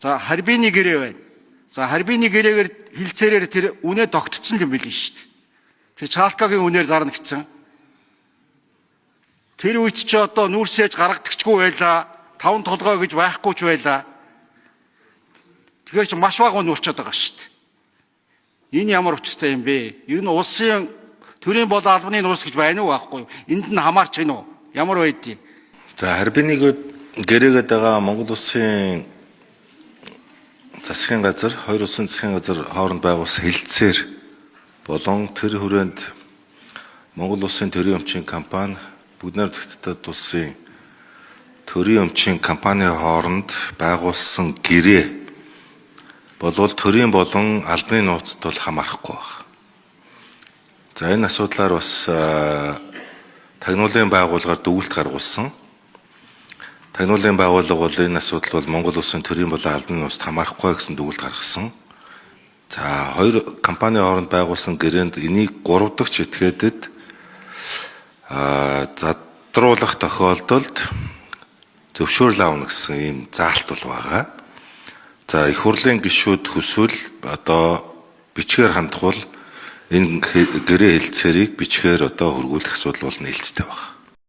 За, Харбины гэрээ байна. За, Харбины гэрээгээр хилцээрээр тэр үнэ тогтцсон юм билээ шүү дээ. Тэр Чалкагийн үнээр зарна гэсэн. Тэр үед чи одоо нүүрсээж гаргадагчгүй байлаа. Таван толгой гэж байхгүй ч байлаа. Тэгэхээр чи маш бага үнэ болчиход байгаа шүү дээ. Энэ ямар учиртай юм бэ? Ер нь улсын төрийн болон албаны нууц гэж байна уу, байхгүй юу? Энд нь хамаарч гин үү? Ямар байдгийг? За, Харбины гэрээгээд байгаа Монгол улсын засгийн газар, хоёр улсын засгийн газар хооронд байгуулсан хэлцээр болон тэр хүрээнд Монгол улсын төрийн өмчийн компани, Бүгд найрамдах Хятад улсын төрийн өмчийн компани хооронд байгуулсан гэрээ болвол төрийн болон албаны нууцд бол хамаарахгүй байна. За, энэ асуудлаар бас тагнуулын байгууллагаар дүгнэлт гаргуулсан. Тагнуулын байгууллага бол энэ асуудал бол Монгол улсын төрийн болон албаны нууцд хамаарахгүй гэсэн дүгнэлт гаргасан. За, хоёр компани хооронд байгуулсан гэрээнд энийг гурав дахь этгээдэд задруулах тохиолдолд зөвшөөрөл авна гэсэн ийм заалт бол байгаа. За, их хурлын гишүүд хүсвэл одоо бичгээр хандах бол энэ гэрээ хэлцээрийг бичгээр одоо хөргүүлэх асуудал бол нээлттэй байна.